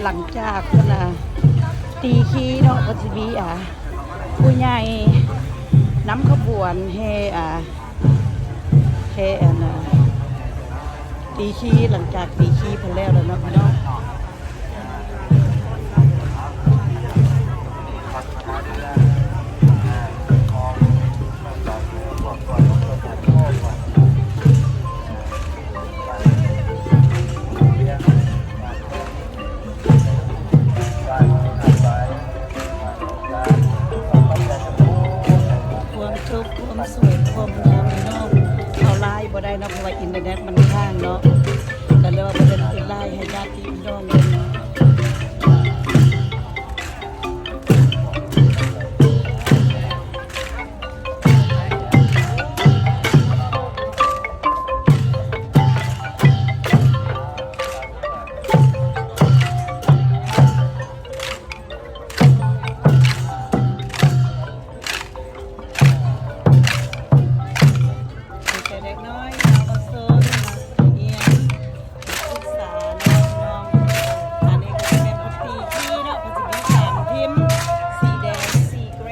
ຫຼັງຈາກເພິ່ນ ອ່າ ຕີຄີເນາະ ເພິ່ນຊິມີ ອ່າ ຜູ້ໃຫຍ່ນຳຂະບວນແຫ່ ອ່າ ແຫ່ ອັນ ອ່າ ຕີຄີ. ຫຼັງຈາກຕີຄີເພິ່ນແລ້ວແລ້ວເນາະ ພີ່ນ້ອງ. ຄວາມສຸກ ຄວາມສວຍ ຄວາມງາມ ພີ່ນ້ອງ ເອົາຫຼາຍບໍ່ໄດ້ເນາະ ເພາະວ່າອິນເຕີເນັດມັນຄ້າງເນາະ ກໍເລີຍວ່າບໍ່ໄດ້ເຮັດຫຼາຍໃຫ້ຍາດພີ່ນ້ອງເບິ່ງເນາະ. ມີແຕ່ເດັກນ້ອຍເຍົາວະຊົນ ນັກຮຽນ ນັກສຶກສາເນາະ ພີ່ນ້ອງ. ອັນນີ້ກໍຈະແມ່ນພິທີເນາະ ເພິ່ນຈະມີສາມທີມ ສີແດງ ສີເກຣ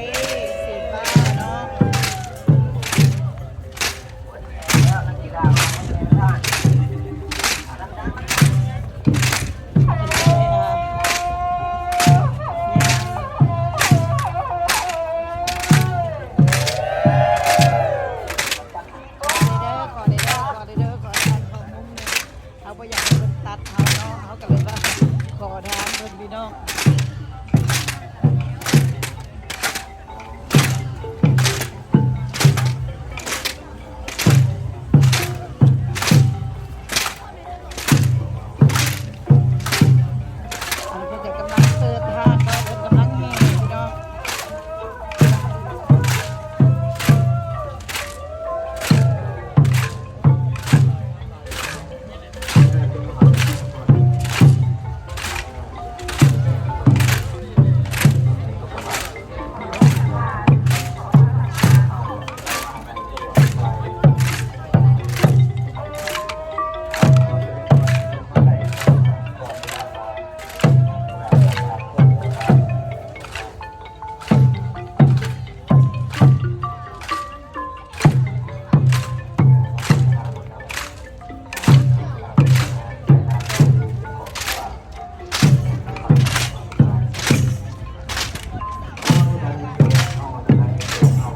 ສີຟ້າເນາະ. ຂໍແດ່ເດີ ຂໍແດ່ເດີ ຂໍແດ່ເດີ ຂໍຖ່າຍ ຂໍມຸມແດ່. ເຮົາບໍ່ຢາກໃຫ້ເພິ່ນຕັດເຮົາເນາະ ເຮົາກໍເລີຍວ່າຂໍທາງເພິ່ນ ພີ່ນ້ອງ. ອັນນີ້ເພິ່ນກໍກຳລັງເປີດທາດເນາະ ເພິ່ນກຳລັງແຫ່ ພີ່ນ້ອງ.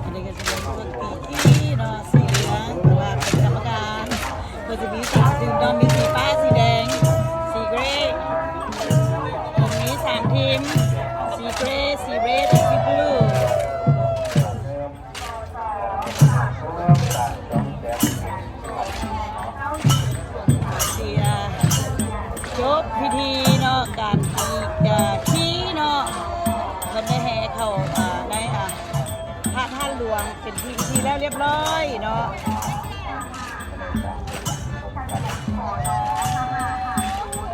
ອັນນີ້ກໍຈະເປັນເຄື່ອງຕີຄີເນາະ ສີເຫຼືອງ ເພາະວ່າເປັນກຳມະການ ເພິ່ນຈະມີສາມທີມເນາະ ມີສີຟ້າ ສີແດງ ສີເກຣ ເພິ່ນມີສາມທີມ ສີເກຣ ສີເຣດ ສີບລູ. ເສຍ ຈົບພິທີເນາະ ການ ເອີ ຂີ່ເນາະ ເພິ່ນໄດ້ແຫ່ເຂົ້າ ເອີ ໃນ ອ່າ ພະທາດຫຼວງ ເປັນທີ່ ທີ່ແລ້ວລຽບຮ້ອຍເນາະ.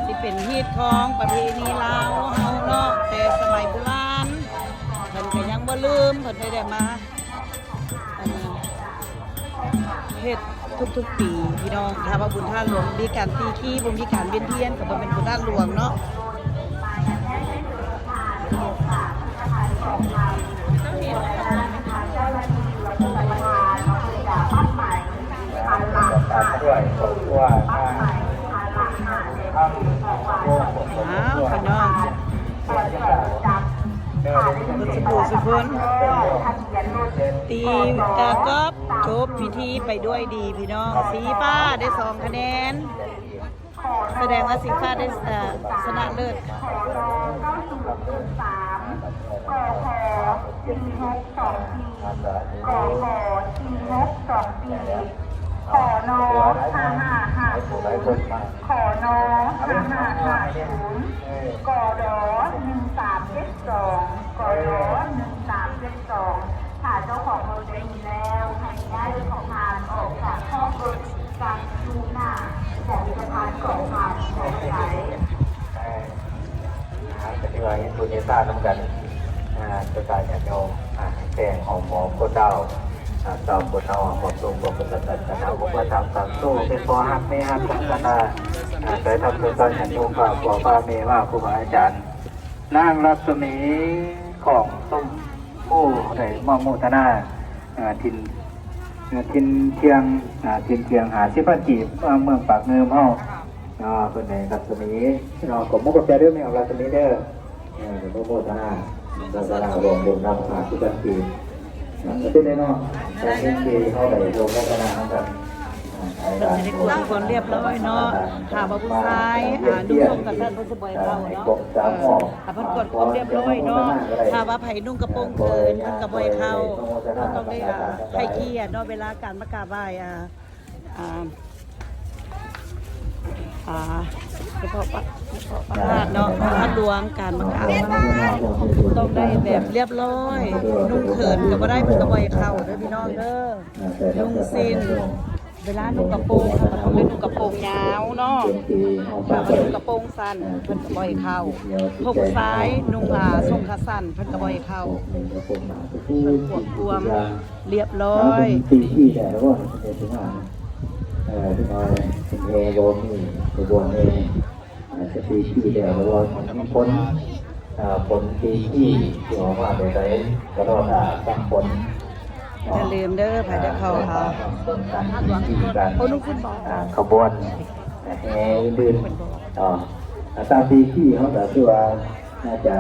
ທີ່ເປັນຮີດຄອງປະເພນີລາວເຮົາເນາະ ແຕ່ສະໄໝບູຮານ ເພິ່ນກໍຍັງບໍ່ລືມ ເພິ່ນໄດ້ ໄດ້ມາ ອັນ ເຮັດທຸກໆປີພີ່ນ້ອງ. ຖ້າວ່າບຸນທາດຫຼວງມີການຕີຄີ ບໍ່ມີການວຽນທຽນ ກໍບໍ່ແມ່ນບຸນທາດຫຼວງເນາະ. ອ້າວ ພີ່ນ້ອງ ໝົດສຸຜູ້ສຸຄົນ ຕີ ເອີ ກອບ ຈົບພິທີໄປດ້ວຍດີພີ່ນ້ອງ. ສີຟ້າໄດ້ສອງຄະແນນ ສະແດງວ່າສີຟ້າໄດ້ ເອີ ຊະນະເລີດ. ກຂ ສີ່ຫົກສອງສີ່ ກຂ ສີ່ຫົກສອງສີ່ ຂນ ຫ້າຫ້າຫ້າສູນ ຂນ ຫ້າຫ້າຫ້າສູນ ກດ ໜຶ່ງສາມເຈັດສອງ ກດ ໜຶ່ງສາມເຈັດສອງ. ຖ້າເຈົ້າຂອງລົດໄດ້ຍິນແລ້ວ ໃຫ້ຍ້າຍລົດຂອງທ່ານອອກຈາກຂອບລົດ ກັບຢູ່ໜ້າພິພິທະພັນຂອງທ່ານຕໍ່ໄປ. ອ່າ ກໍຖືວ່າເຮັດບຸນເຮັດທານນຳກັນ ອ່າ ປະຊາຊນຍາດໂຍມ ອ່າ ແຕ່ງຫອມຫອມຄົນລາວ ອ່າ ຊາວພຸດເຮົາ ຄວາມສຸກຂອງພຸດທະສາສະໜາ ອຸປະຖຳຄ້ຳຊູ ເປັນພໍ່ຮັກແມ່ຮັກຂອງກັນນາ ອ່າ ໄດ້ທຳບຸນຕໍ່ຍາດໂຍມ ພະພໍ່ພະແມ່ ພະຄູບາອາຈານ ນາງລັດສະໝີ ຂອງຊົມພູ ໄດ້ມອບໂມທະນາ ອ່າ ຖິ່ນ ອ່າ ຖິ່ນທ່ຽງ ອ່າ ຖິ່ນທ່ຽງຫ້າສິບພັນກີບ ອ່າ ເມືອງປາກເງິມເຮົາ ເນາະ ເພິ່ນໃຫ້ລັດສະໝີເນາະ ຂອບມຸກຂອບໃຈເດີແມ່ລັດສະໝີເດີ ເອີ ອະນຸໂມທະນາ ສາທາລະນະຮ່ວມບຸນນຳພະເຈົ້າທີ່ ເປັນແນ່ນອນ ການເຮັດທີ່ເຮົາໄດ້ຮ່ວມພັດທະນານຳກັນ ເພິ່ນຊິໄດ້ກວດກວມຮຽບຮ້ອຍເນາະ ຖ້າວ່າຜູ້ຊາຍ ອ່າ ນຸ່ງສົງຂະສັ້ນ ເພິ່ນຊິບໍ່ໃຫ້ເຂົ້າເນາະ ເອີ ຖ້າເພິ່ນກວດກວມຮຽບຮ້ອຍເນາະ ຖ້າວ່າໃຜນຸ່ງກະໂປງເກີນ ເພິ່ນກໍບໍ່ໃຫ້ເຂົ້າ ເຮົາຕ້ອງໄດ້ ອ່າ ໃຫ້ກຽດເນາະ ເວລາການມາກາບໄຫວ້ ອ່າ ອ່າ ອ່າ ສະເພາະພະ ສະເພາະພະທາດເນາະ ພະທາດຫຼວງ ການມາກາບມາລາ ຕ້ອງໄດ້ແບບຮຽບຮ້ອຍ ນຸ່ງເຂີນກໍບໍ່ໄດ້ ເພິ່ນກໍບໍ່ໃຫ້ເຂົ້າເດີພີ່ນ້ອງເດີ ນຸ່ງສິ້ນ ເວລານຸ່ງກະໂປງ ເຮົາກໍຕ້ອງໄດ້ນຸ່ງກະໂປງຍາວເນາະ ຖ້າວ່ານຸ່ງກະໂປງສັ້ນ ເພິ່ນກໍບໍ່ໃຫ້ເຂົ້າ ພວກຜູ້ຊາຍນຸ່ງ ອ່າ ສົງຂະສັ້ນ ເພິ່ນກໍບໍ່ໃຫ້ເຂົ້າ ເພິ່ນກວດກວມ ຮຽບຮ້ອຍ ເອີ ເປັນທີ່ແລ້ວບໍ່ ເປັນທີ່ມາ ເອີ ເປັນແຮບໍ່ມີ ຂະບວນແຮ ເປັນທີ່ແລ້ວບໍ່ ມີຜົນ ເອີ ຜົນທີ່ທີ່ອອກມາແບບໃດ ກໍລໍຖ້າຟັງຜົນ ຢ່າລືມເດີ ໃຜຈະເຂົ້າ ອ່າ ສາທານຫຼວງ ໂອ້ ນຸ່ງຂຶ້ນບໍ່ ອ່າ ຂະບວນແຮອື່ນໆ ເນາະ ຕາມທີ່ທີ່ເຮົາກໍຄືວ່າ ໜ້າຈະ